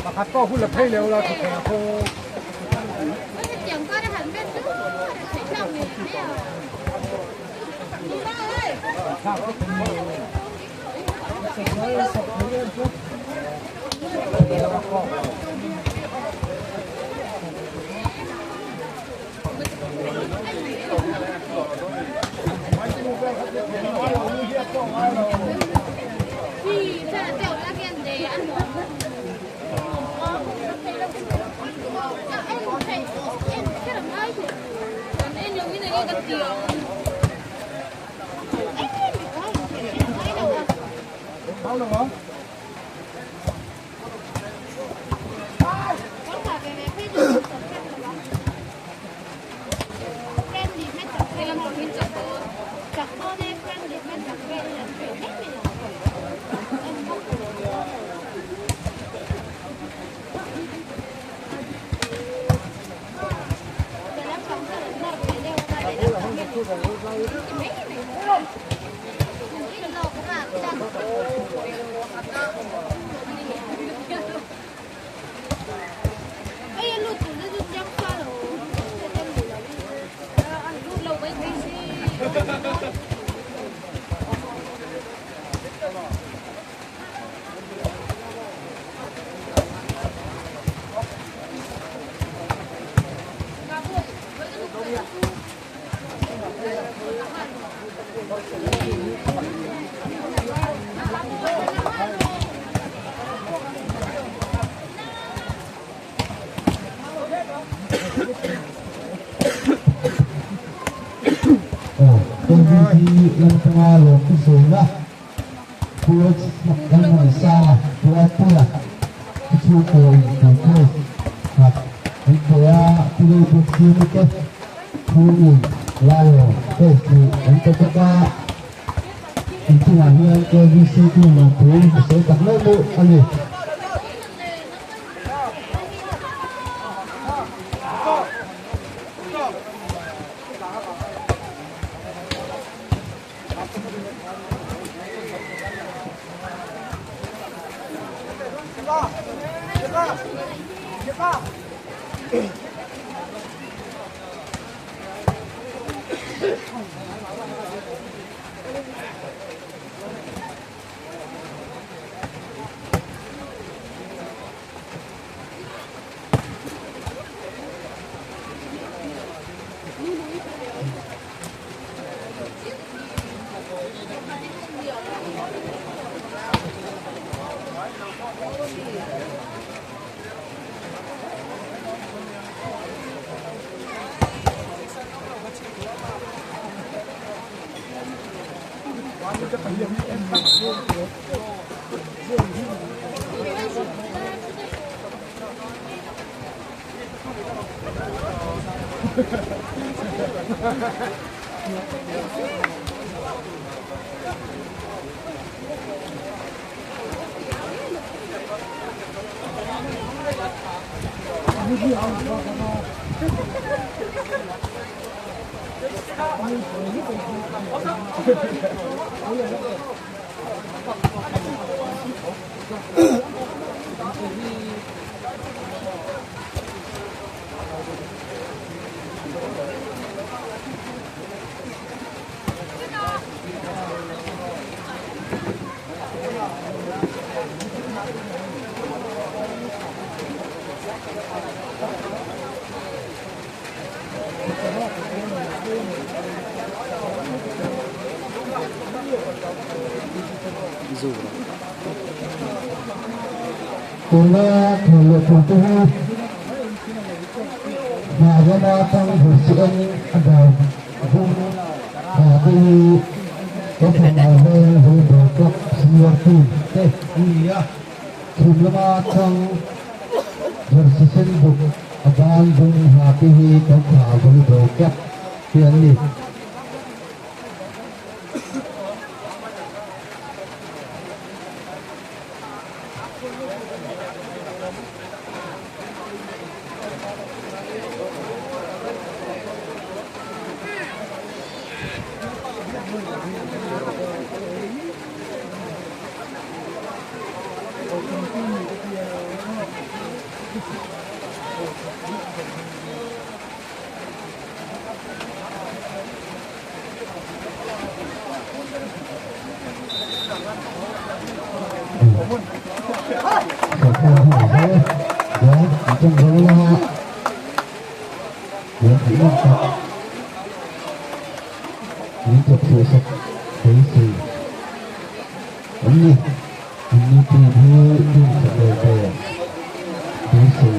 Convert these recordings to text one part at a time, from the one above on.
Pakhat pawh hun la phei leu la thuthleng a khaw. Lamtanga lawm te sawina Pu Lalhmuansanga, Pu Anpuia te chhungkaw in tui khat an pe a, Pu Lalbiaksiami te chhungin Lion Face chu an pe bawk a, an chungah hian KVC tu lawmthu a sawi tak meuh meuh a ni. Tuna thawh leh tur te hi hna rama tang hrusian a dah bung hna te hi Kohhran ah hian Volleyball Club Senior Team te an ni a. Chhum lama tang jersey sen buk a ban bung ha te hi kan thla volleyball club te an ni. Min chawp chhuah sak beisei an ni. An ni team hi team khat lo ve beisei.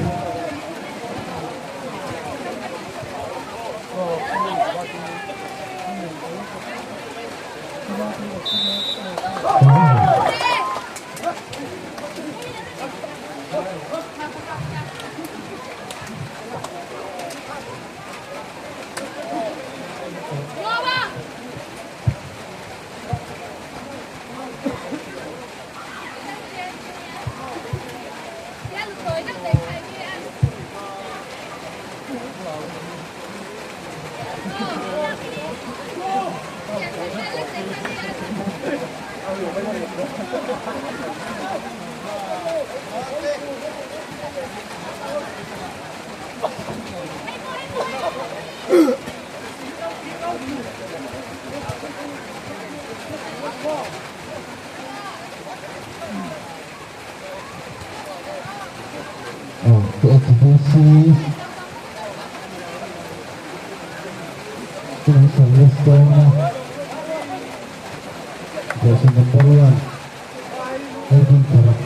HBC Ini service dona Jersey number 1 Erwin Karak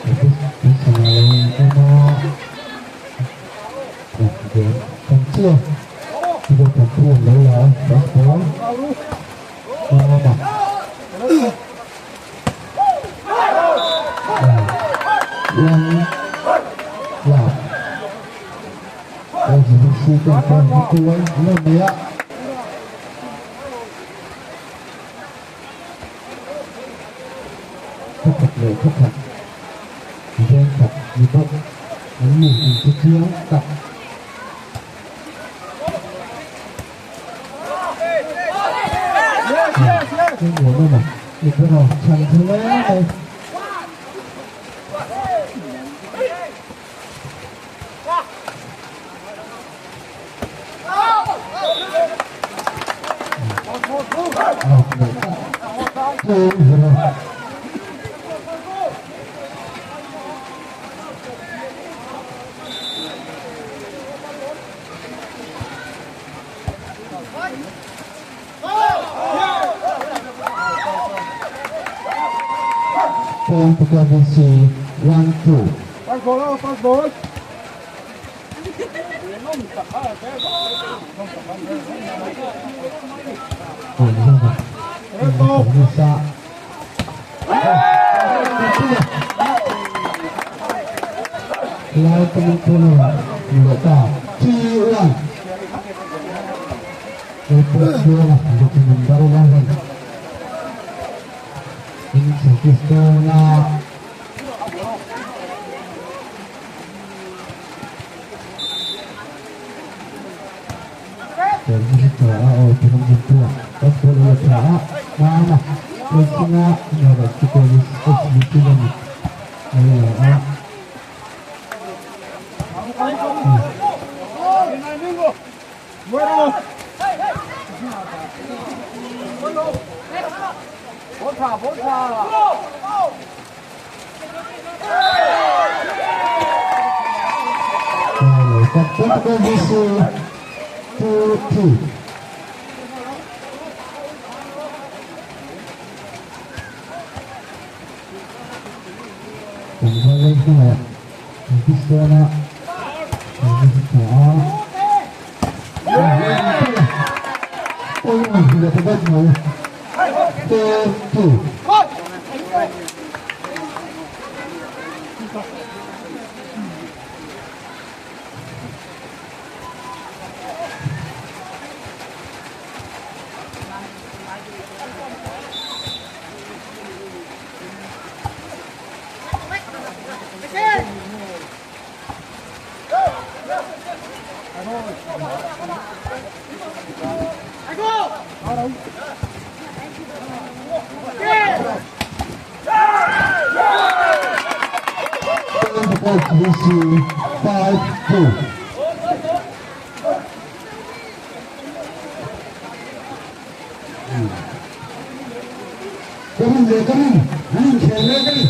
This is Tiga campuan bola baseball. Mama. Yang lah. HBC campuan itu lebih ya. Thất lệ thất thật. Gian thật như vậy. Anh nhìn cái chiếu tập. Cái nguồn đâu mà mình bắt đầu chẳng thế này. Point to KBC 1-2. Pass ball, pass ball. Lai teman-teman mereka T1 untuk dua untuk baru lagi. Ini servis bola. Servis bola oh belum tua. Pas bola bola mana? Terusnya ada kita di sini. Ayo, KBC 2-2. Kembali ke servis bola. Servis bola. Oh, sudah tepat mau. 4-2. KHBC 5-2. Ka rin leh ka rin an inkhel mek a ni.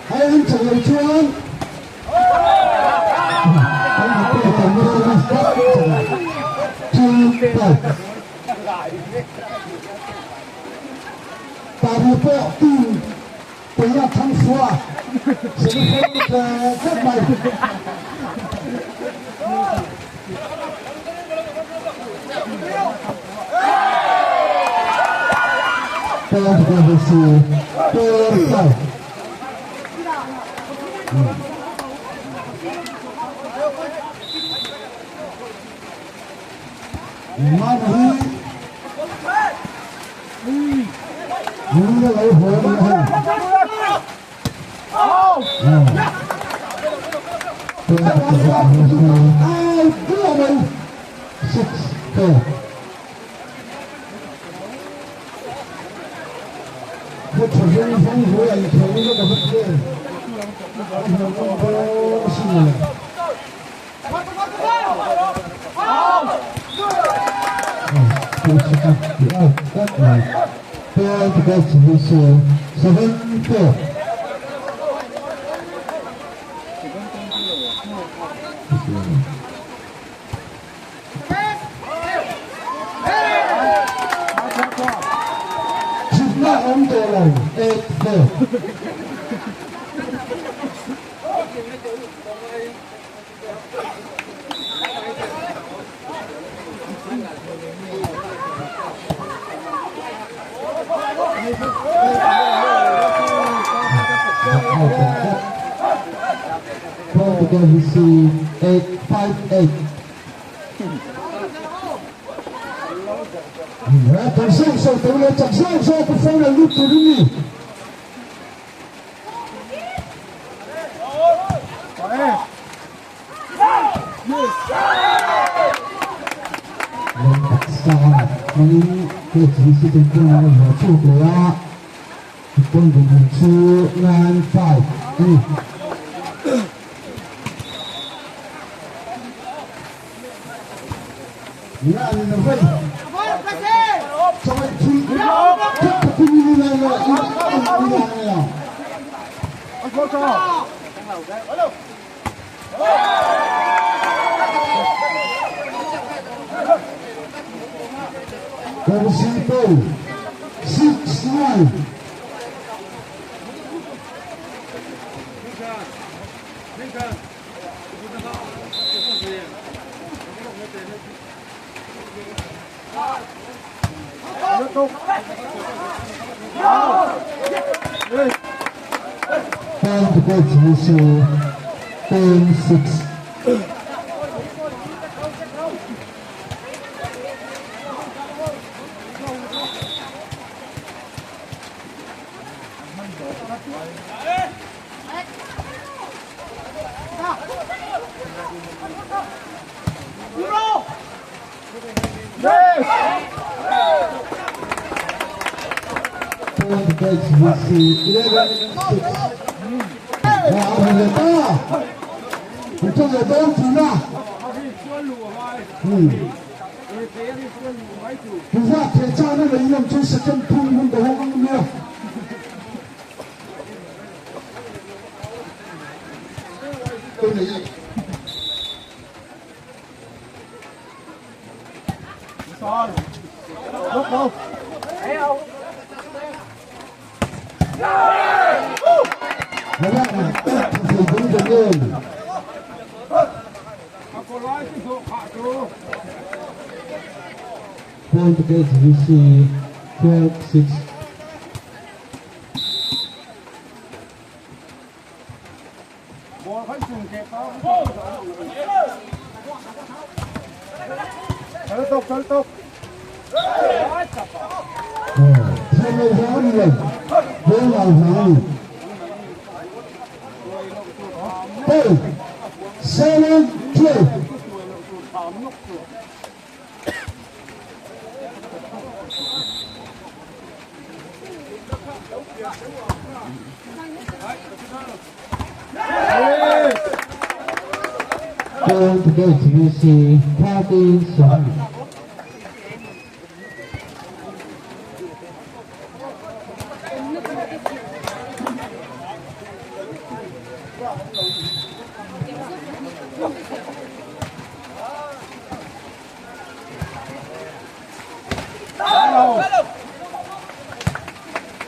Hei an chak loh chuan kan hotel tam dawn a 2-5. Pahnih pawh team pei a thang fua semi final tlat mai. Point KBC 4-5. Mama hi Ni a lo haw a nih hei. 6-4. Khaw tha veng veng hle a inkhel nasa ta vek hle. A hmuhnawm dawn asin le. 7-4. Thutna awm tawh lo 8-4. Portugal VC 858. Kan sawk sawk tawh leh chak zawk zawk a final lut tur in ni. Hmangin KHBC ten pawh an rawn hlawh chhuak leh a, point dinhmun chu 9-5 a ni. 6-9. Point to KHBC 10-6. Point to KHBC 11-6. Wah, a leh ta! An ṭan leh dawn ṭhin a. Tuvak theh chana lei lam chu second thum hun dahawng ang nia. Point KHBC 12-6. 7-12. Point to KHVC 13-7.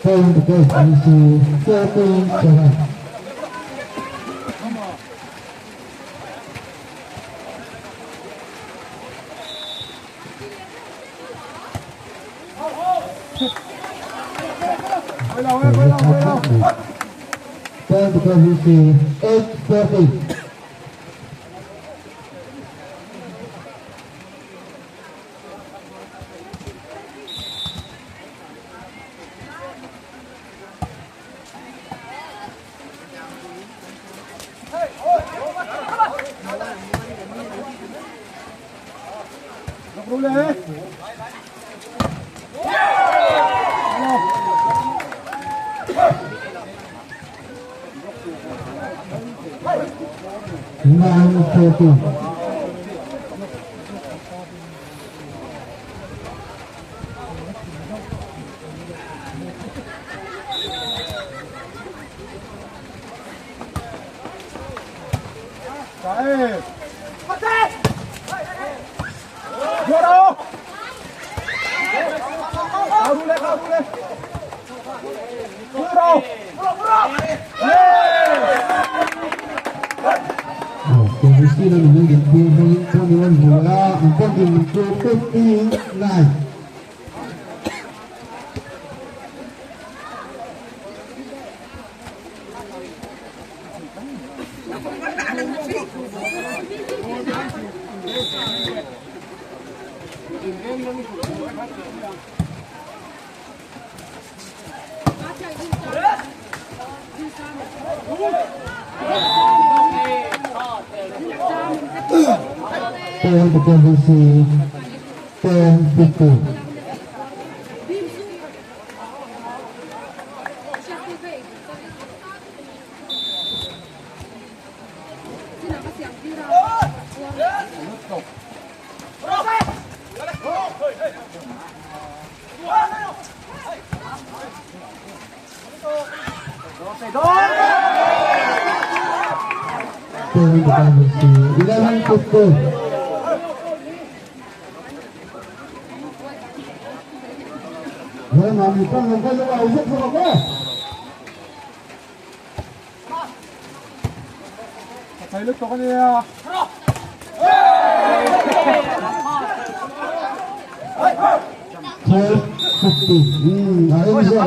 Point to KHVC 13-7. Point to KVC 8-14. 9-14. KVC na minung din 21 mula ang paging 59. Point to KVC 10-15. Point to KVC 11-15. 我马你放两块就把我先出了过。睇碌咗啲啊！ 12-15. Ayun siya.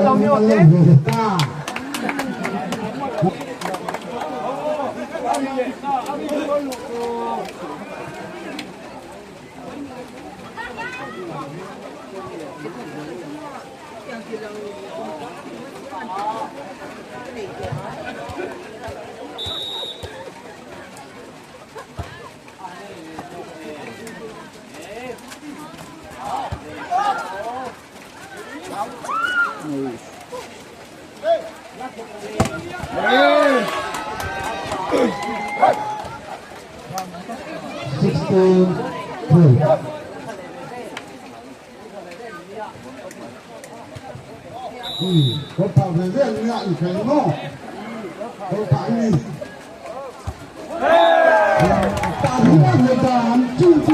16-12. 我跑的热闹一圈哦，我跑你。打不过就打，就这，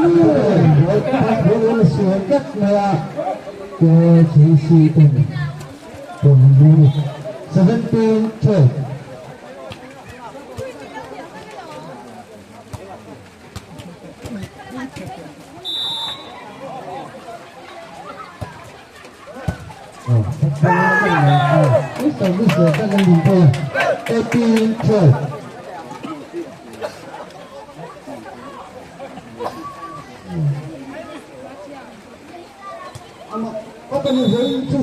我我选择了个其实的，17-12. Oh, 18-12. Apa ni itu?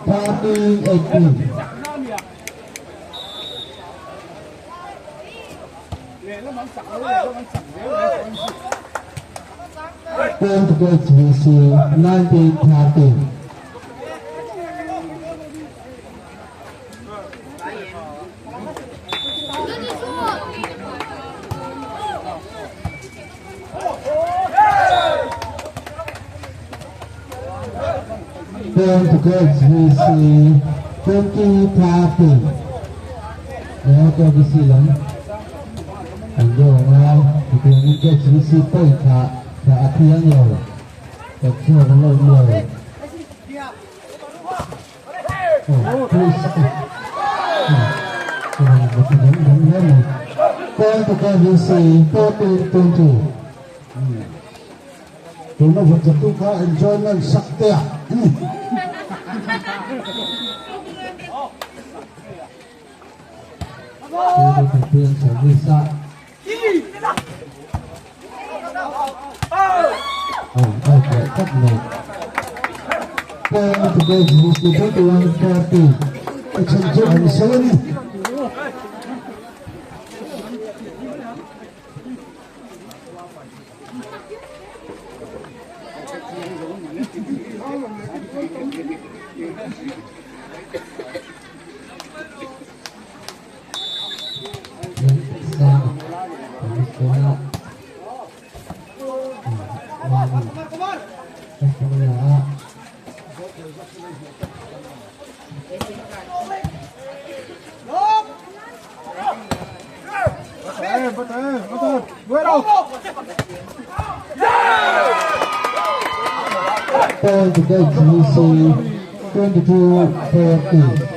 13-18. Point to HVC 1913. Point to HVC 2013. Ayan, KVC lam. Ang doon nga, ito yung HVC point ha, sa atiyang lo. Pagsuwa ng lo lo. Oh, please. Point to KVC 14-20. Tuna vật vật tu kha enjoyment sakte Puro service Oh, okay, cut mo. Point to KVC 21-30. Chen chu an sawani. Sang. Gusto na. Bueno. Point to HVC 22-30.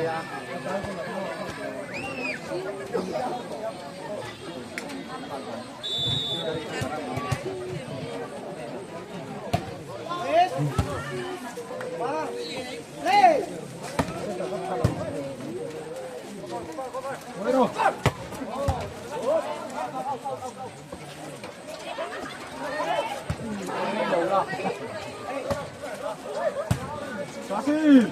Bueno. Fácil.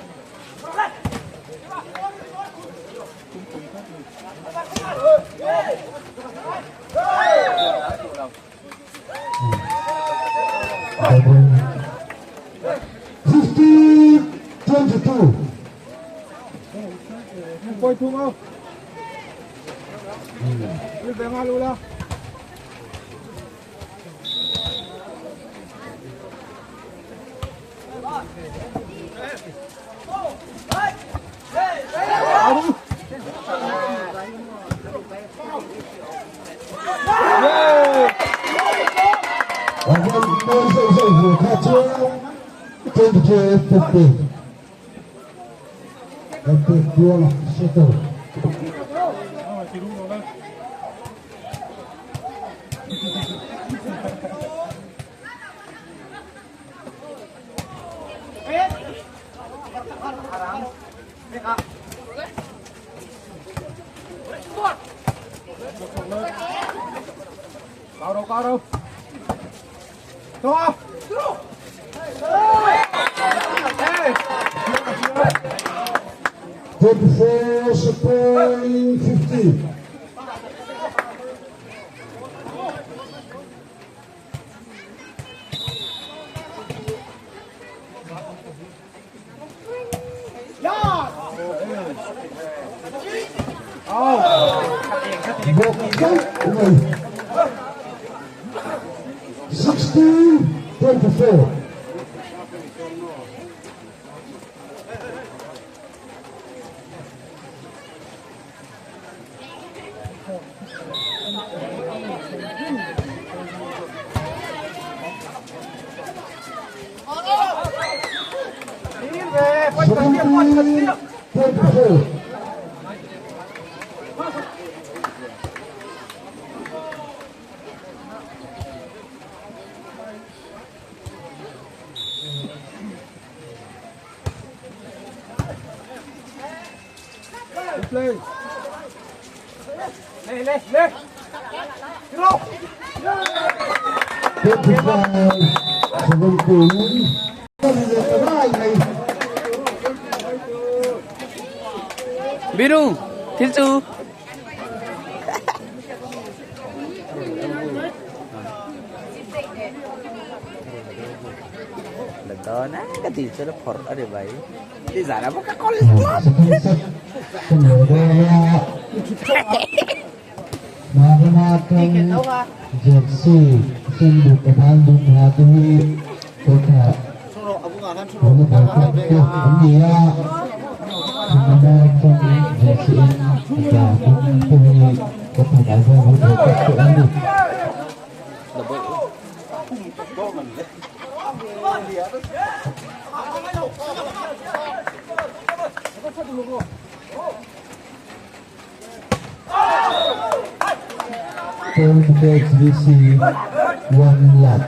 Double. 15-22. Point two mo. Uy, venga, Lula. Again, 22-15. Ito, bola, seto. Cao đâu, cao đâu. To. 24.15. 16-24. 24. Play. Lê, lê, lê. 25 17. Biru, thil chu. chuan a ka tih chuan a phawrh a ni mai nizan ah pawh ka call Second set kan lo dawn a Marina atang jersey sen duk a ban dum ha te hi kawtah volleyball club te an ni a Marina atang jersey eng a ban dum te hi kawtah Aizawl volleyball club te an ni. Paul HDC 1 lakh.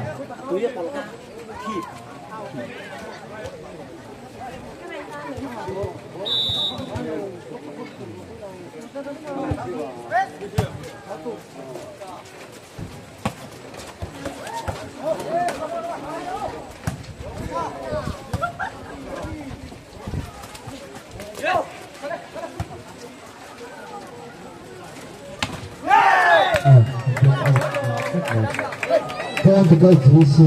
Portugal 3C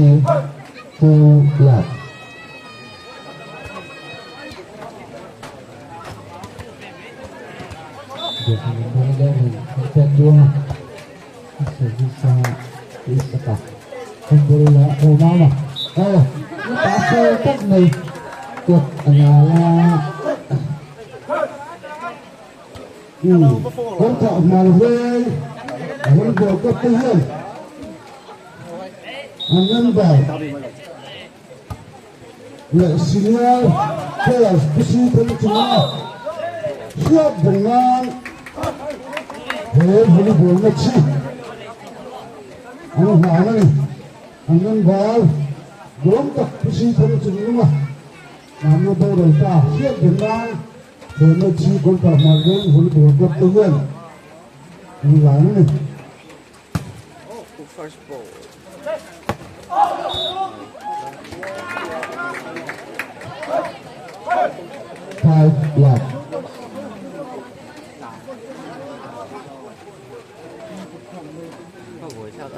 2 love. Leh senior players Pu Sithan chunga hriat reng nan he volleyball match hi an hlan a ni. An member duang tak Pu Sithan chung lung a mahni boral ta hriat reng nan he match hi Golkar Hmarveng volleyball club te hian an hlan a ni. First ball. 5 love. Có buổi sao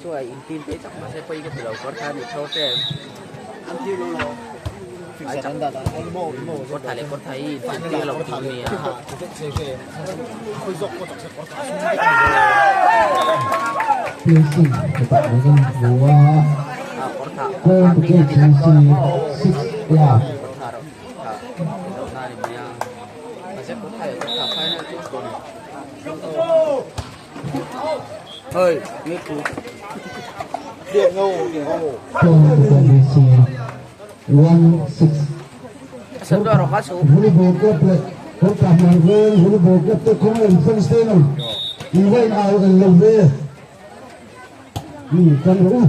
chuai in team te chak mahse pawi ka ti lo kawr tha ni tho te ai chak kawr tha leh kawr tha hi in tir lo tur ania. Placing ka tak mai kan hmu a Paul KGC 6 love. Hơi, nước cú. Paul KGC 1 6. Volleyball club leh Kawrta Hmarveng volleyball club te kawng in fans te in in va in au en lo ve kan rawh u.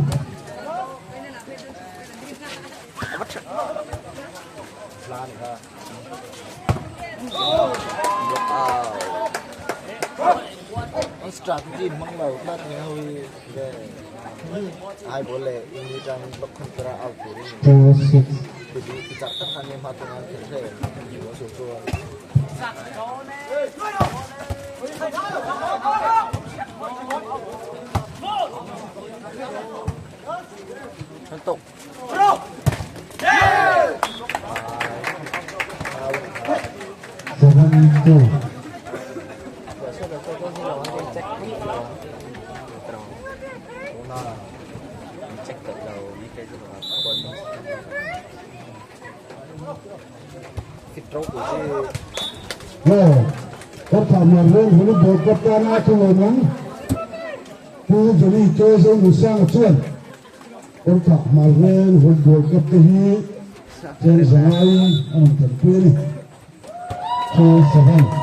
2 6. 7 2. Kawrta Hmarveng volleyball club tana thu lawm ang Pu Johnny K Zonunsanga chuan Kawrta Hmarveng volleyball club te hi chen zangaiin a rawn tanpui a ni. 2 7.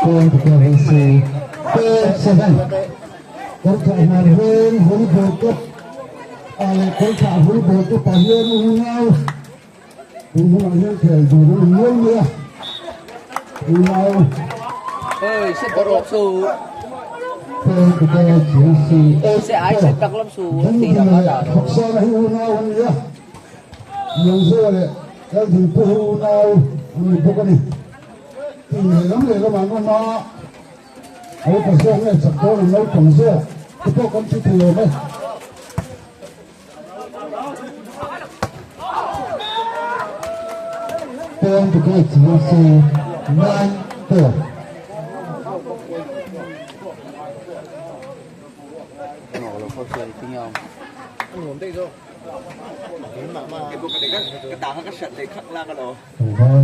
Point KVC 4 7. Kawrta Hmarveng volleyball club leh Kawrta volleyball club ah hian unau tun hunah hian khel dun an awm nual mai a. Unau. Sẽ ai sẽ tắc lắm su thì là có đào rồi. Ten to go to see 9-4. Ngộ là có cười tiếng nhau. Thủ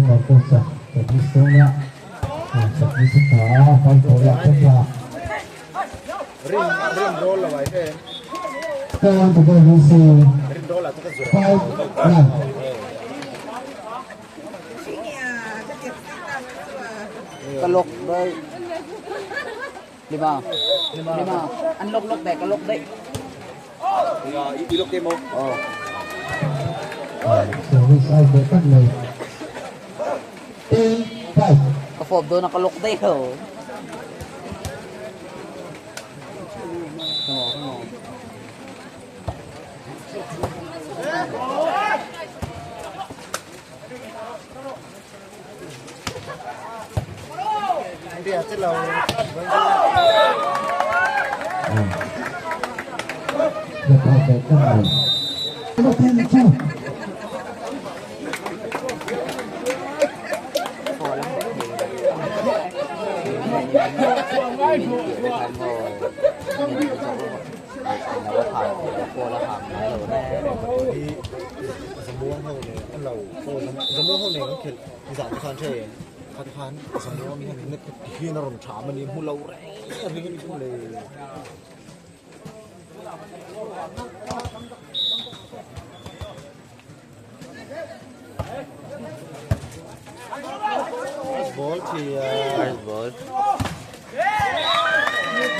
mà cô sạc tập đi xuống ạ. Sạc đi xuống đó, con tổ lạc tất cả. Ten to go to see 5-9. Kalok đây. Lima. Lima. Ăn lốc lốc để kalok đấy. Ilok demo. Ờ. Service out để cắt này. 10-5. Ka fob do na kalok đấy hả? Come on. Được out để cắt này. 13-2. Ball thì Ball.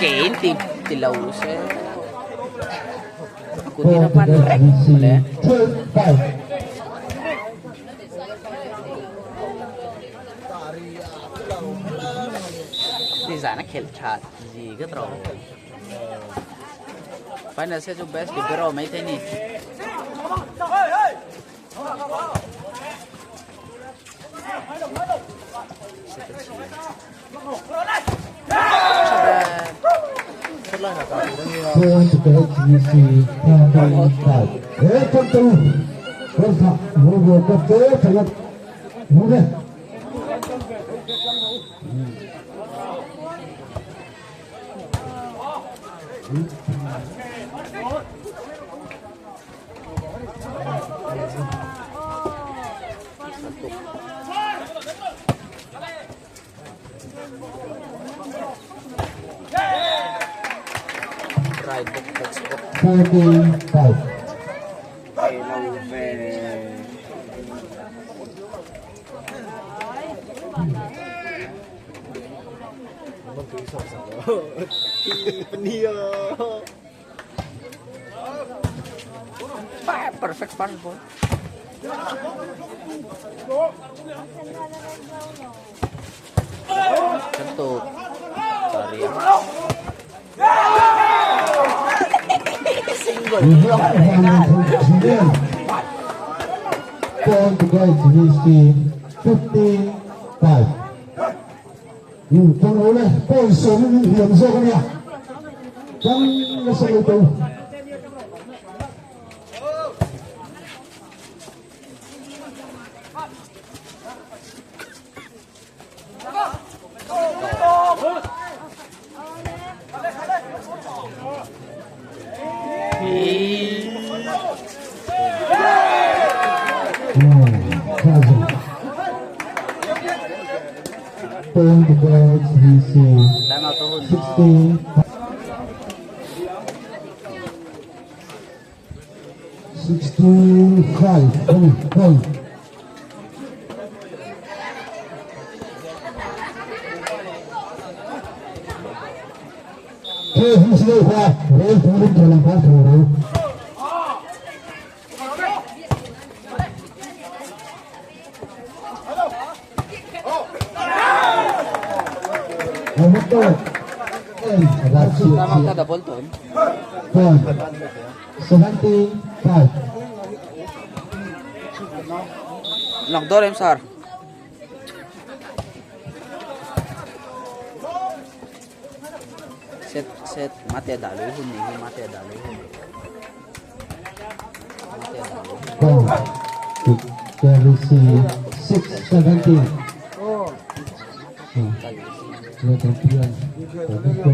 Kén thì thì lâu sẽ Kuti na pan rek boleh. 12-5. Thì giả nó khel chat gì cái trò. Final sẽ cho best libero mấy thế nhỉ? Four to go to see 10-5. Control. Rosa, move up there, move. Right book textbook. 14-5. Lâu về Perfect pass ball. Tentu. Sorry. Single. Four to go to see 15-5. Trong đấu này, có số hiểm do con nhỉ? Trong nó sẽ tù. Ten to go to see 16. 65. One. Okay, who's there? Where's the little Tama ka double to. Point. 17 5. Lock door em sir. Set set mate dalu hun ni hi mate dalu hun. Mate dalu. Point. To KVC 6 17. Champion. Service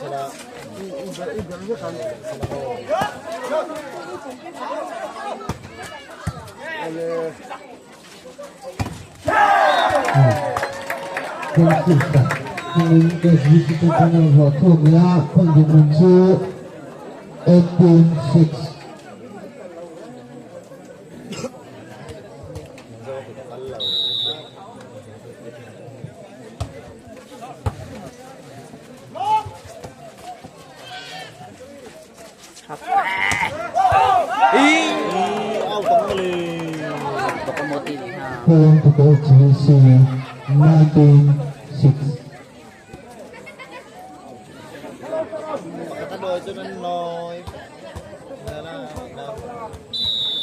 na. Consistent. KVC panel ho thum ya pangin chu 18 6. Point to KHVC 19 6.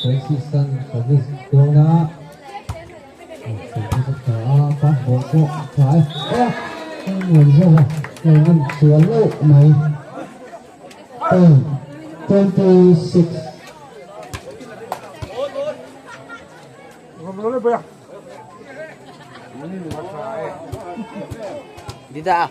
Consistent service na. Service ka pa ball ko try. Eh, nguồn ra rồi ngân sửa lộ mày. Point 26. Dida.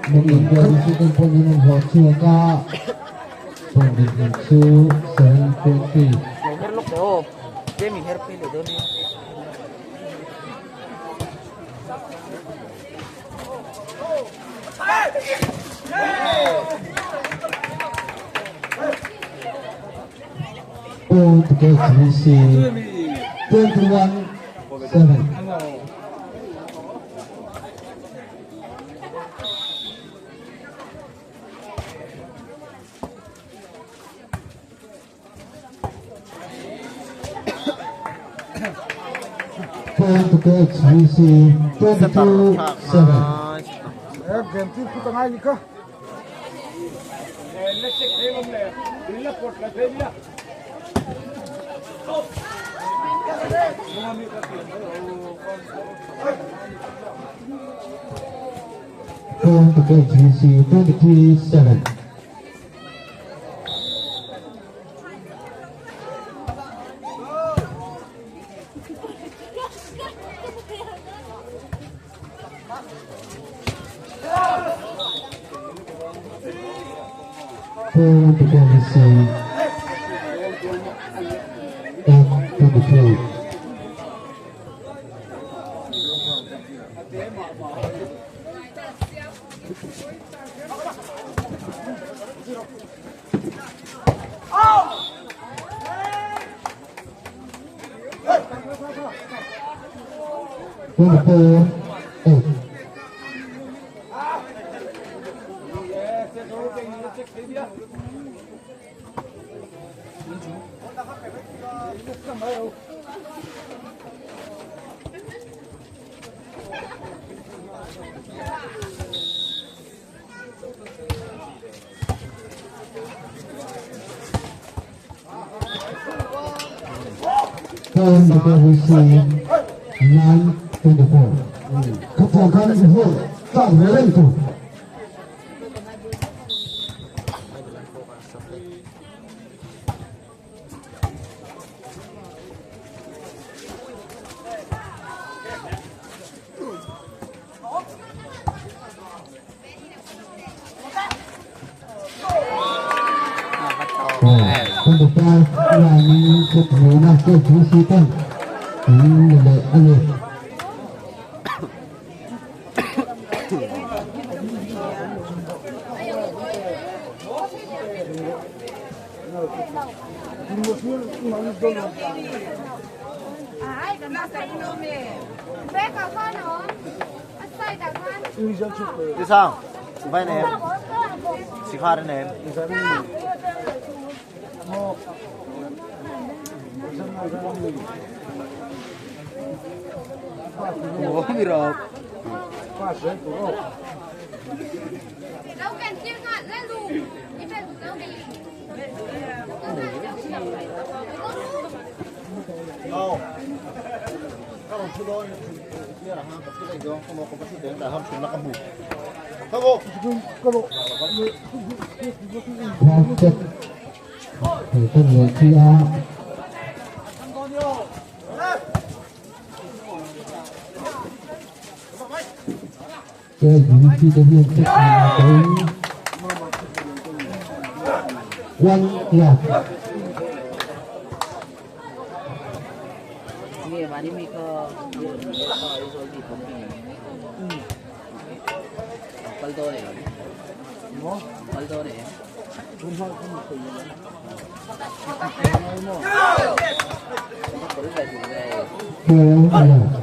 Mình 7 20. Herlock daw. Jamie herpil doon eh. Point to KHVC 21 7. Point to KHVC 22 7. Point to KHVC 23 7. Point to KVC 8 23. 24 8. Point to KVC 9 24. Ketuakan Zuhur tak Welengku. Nakakatawa. Oh, 25 9 set muna KVC ten. Ini ano. Đi sao? Vay này em. Xì kha đây này em. Ủa, bị rồi. Đâu. Các đồng chí đôi kia là ha, cái này đó, không có cái gì đến là không chúng nó cầm mù. Không có. 7thì con người chia chơi những chi tiết viên chất cái quân là Nghe mà đi mi có kal to ne kal to ne Two 1 2.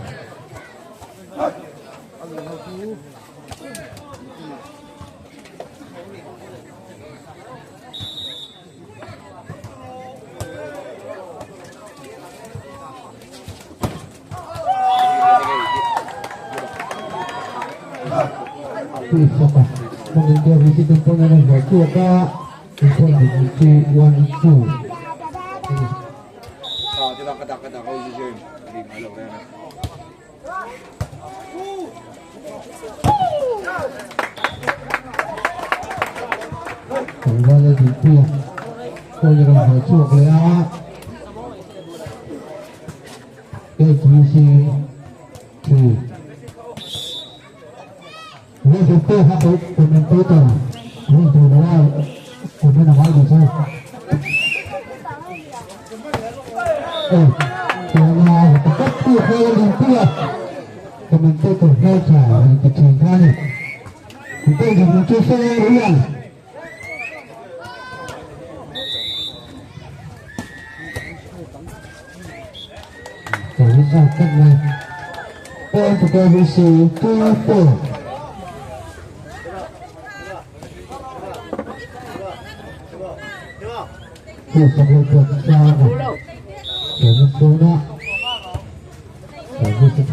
KBC 2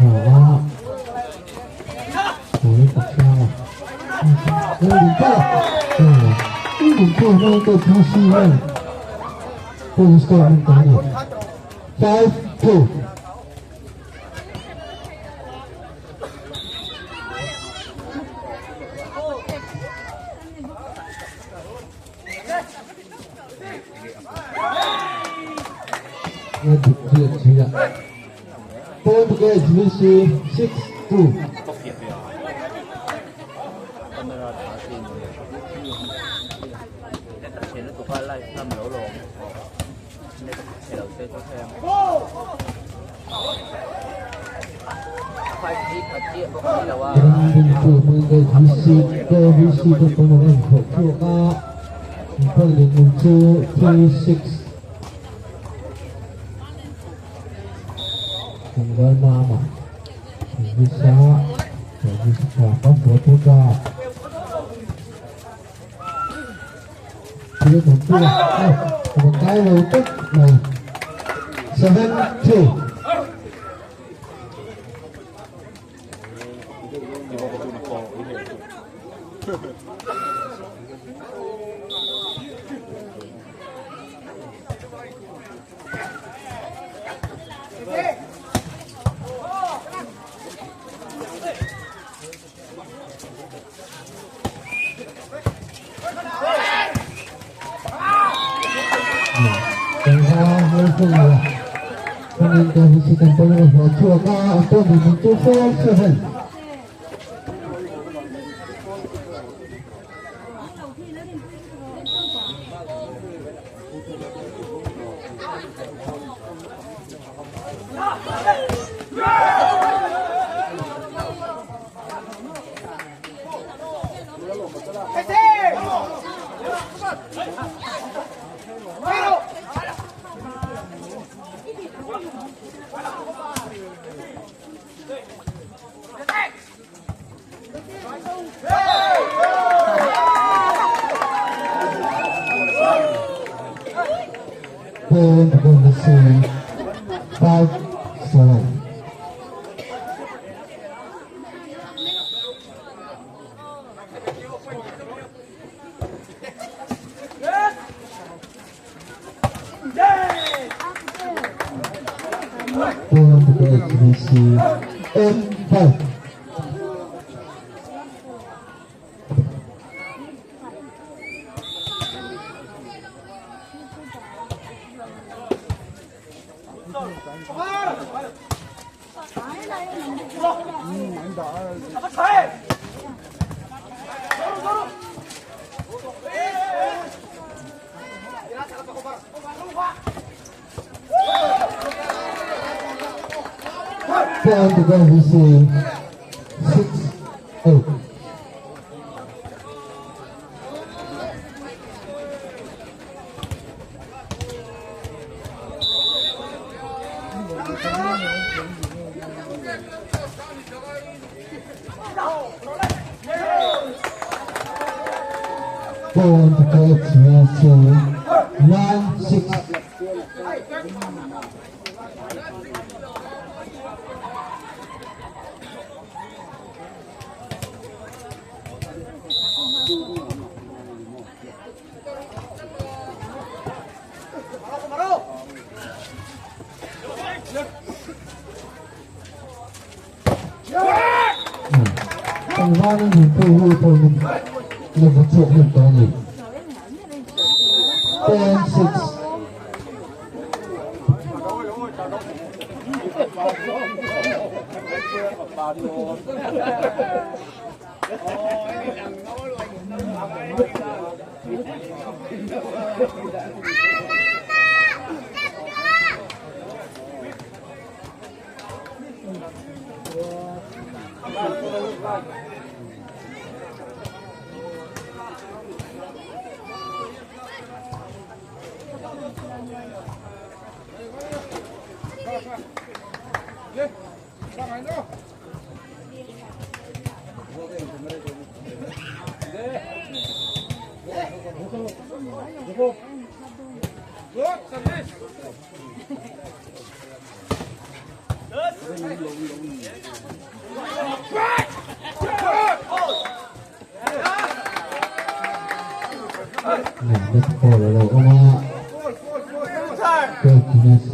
4. 5 2. Point to KHBC 6 2. KBC 2 3 6. Tanggal mama. Bisa bisa apa buat kita. Tidak tentu. Một cái đầu tức này. 7 2. 2 4 7. Pawn to KVC 5-7. Pawn to KVC 8-5. Pawn to KVC 6-8. Pawn to KVC 9-6. Pangvanin yung puho po ng nabutsok ng Tony. 10-6. KVC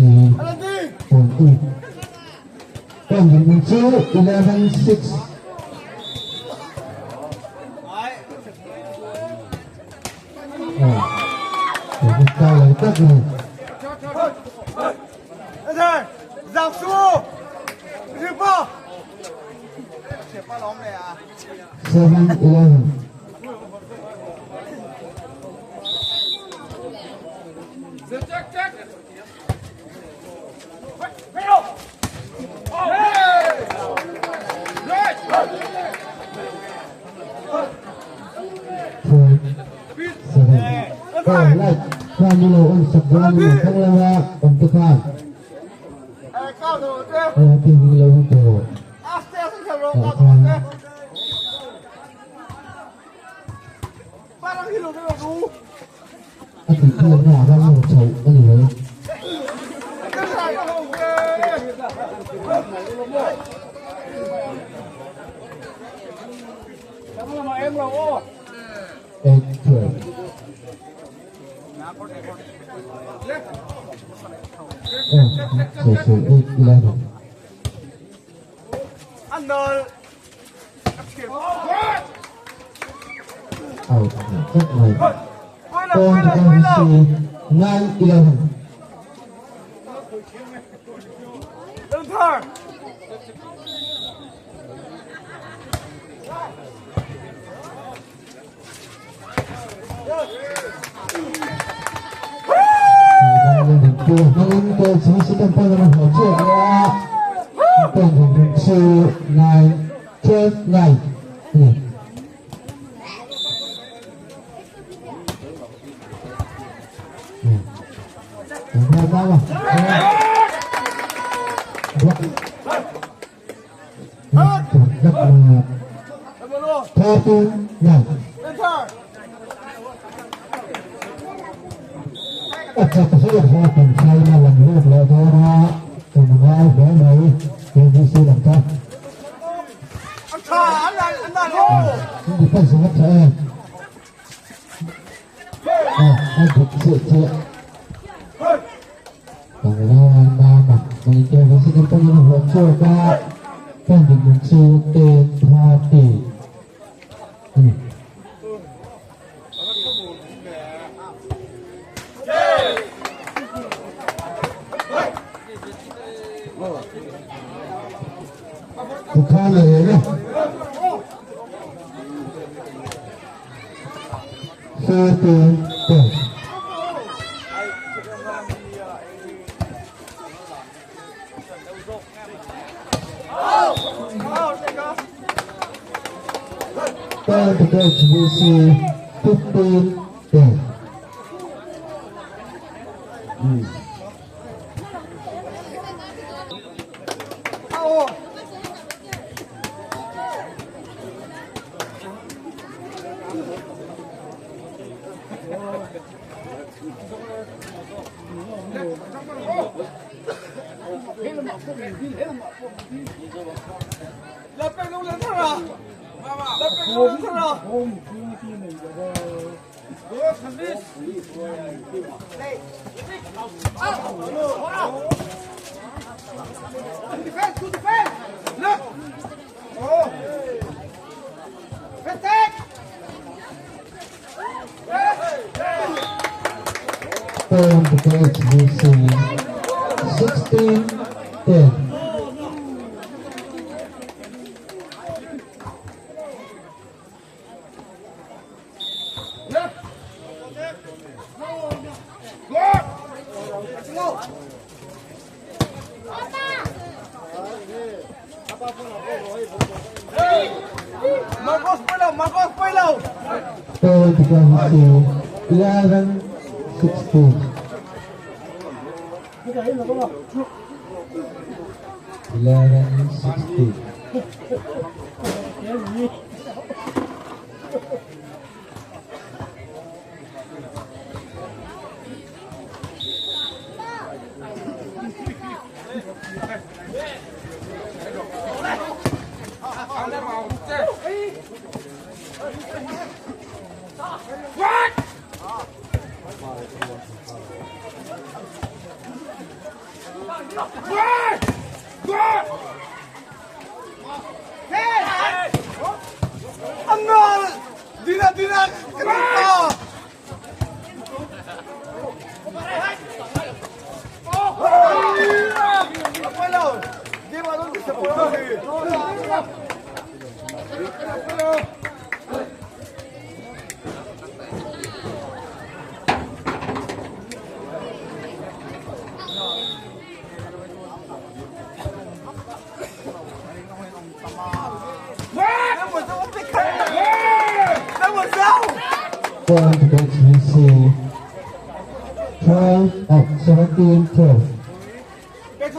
0.8. 2, 11-6. 7-11. 8-12. Oh, so 8-11. Out. Point KVC 9-11. 2, 9, 12, 9. 13, 9. chak zawk zawk in final an lut leh dawn a, in ngai hle mai KVC lam kha. In defense a tha em? A dik chiah chiah. Tlangval Mama in KVC lam pawhin a hlawh chhuak a, point dinhmun chu 10-30 a ni. Kukhala 14 10. Turn to coach VC 15 10. Turn to coach VC 16 10. Marcos Pailaw! Marcos Pailaw! Turn to coach VC 11 16. 11 16. Angal! Dina dina! Kenapa? Pailaw! Di ba doon sa pulo? Turn to coach VC 12 oh 17 12. Back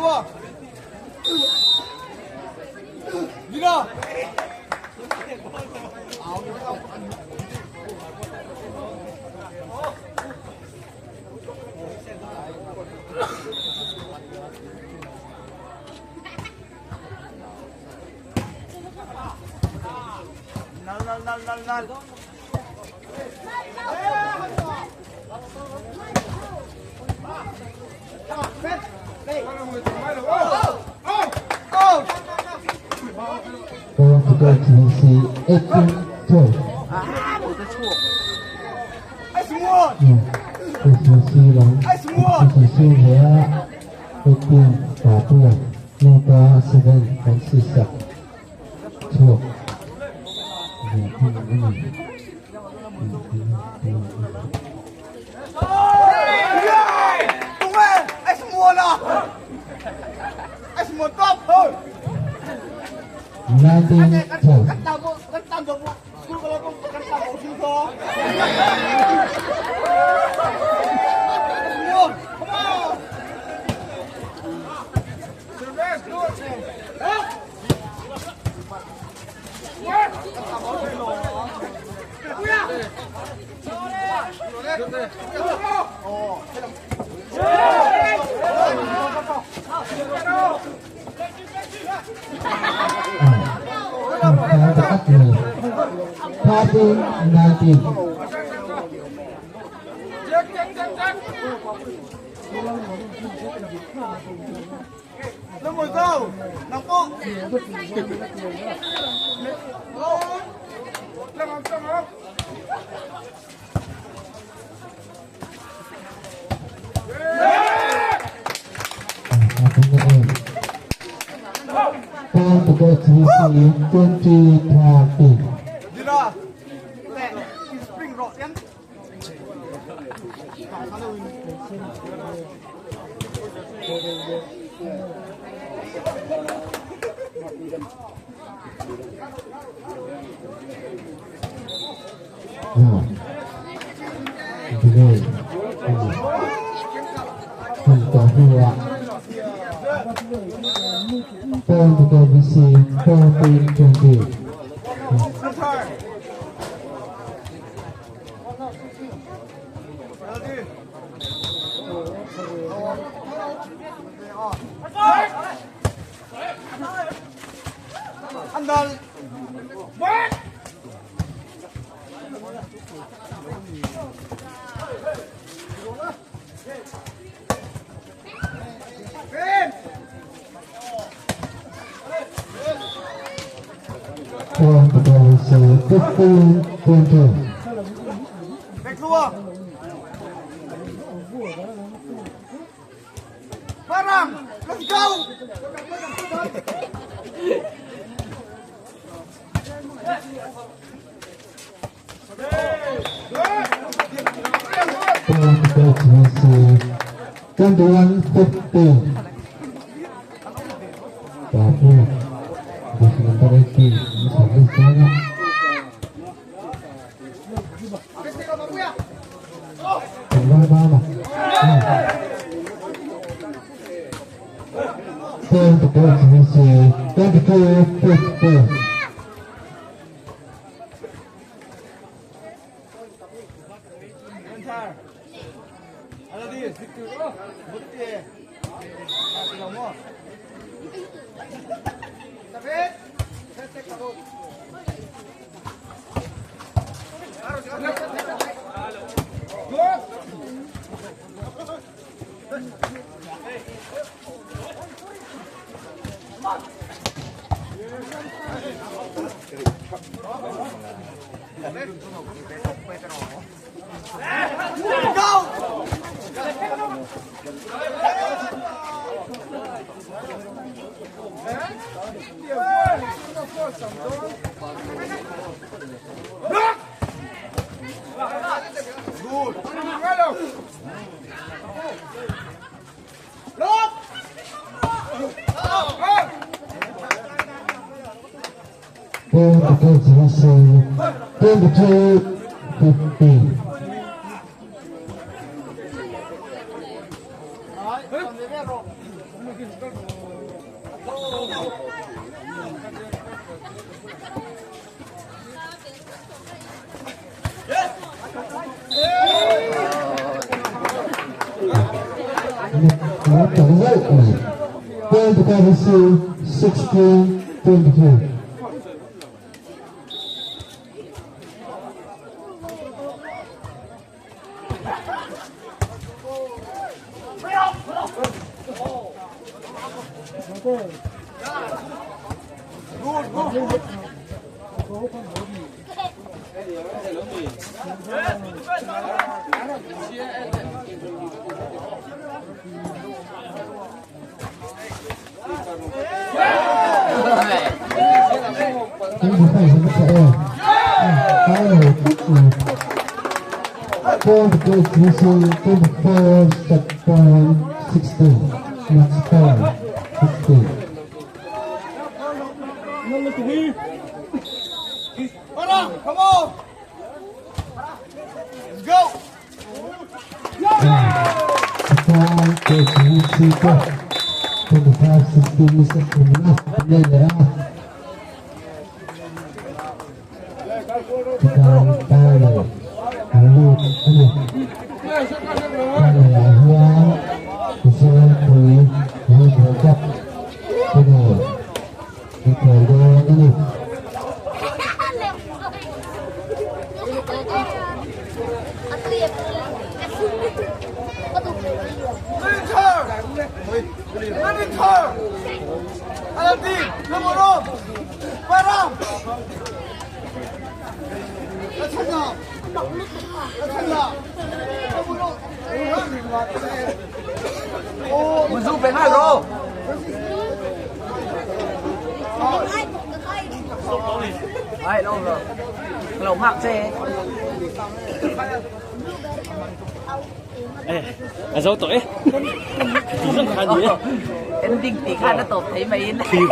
Dina! Nal nal nal nal nal. Turn to coach VC 18 12. Coach VC lang VC kaya 18 Papuya Naka 7 Francisca 12. 19 12. 13, 19. Lâm ngồi đâu? Nằm po. Point to go to VC 20 13. Dira. Spring rock yan. Delay. Hua. Point to go VC 14 20. Andal. Point to go VC 15 20. Back. Parang, let's go. Point to go to VC 21 15. Bapu. This number 18. Service sana. Bama. Point to go to VC 22 15. Go! Good. Look! Point to go to VC 22 15. Point to go VC 16 22. Point to go to VC 24 set point 16. Match point 16. Parang, come on! Let's go! Point to VC 25 16 Mr. Kumina. Tekan Paolo. Lalu ano? Zu pe nghal rawh. Ai lo lo. Lo nghak che. A zo tawh e. Ti zang kha ni e. Ending tih khan a tawp thei mai in. Thir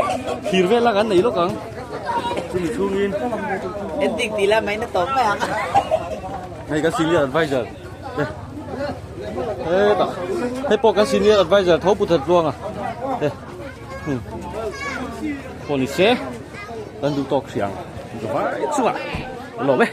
thir vel a kan nei lawk ang. Chumi chhungin. Ending tih la mai na tawp mai ang. Hei kan senior advisor te. Hetah hei pawh kan senior advisor tho pu that tluang a. Te. Hmm. Pawh ni se kan duh tawk hriang. Vai chungah lawm e.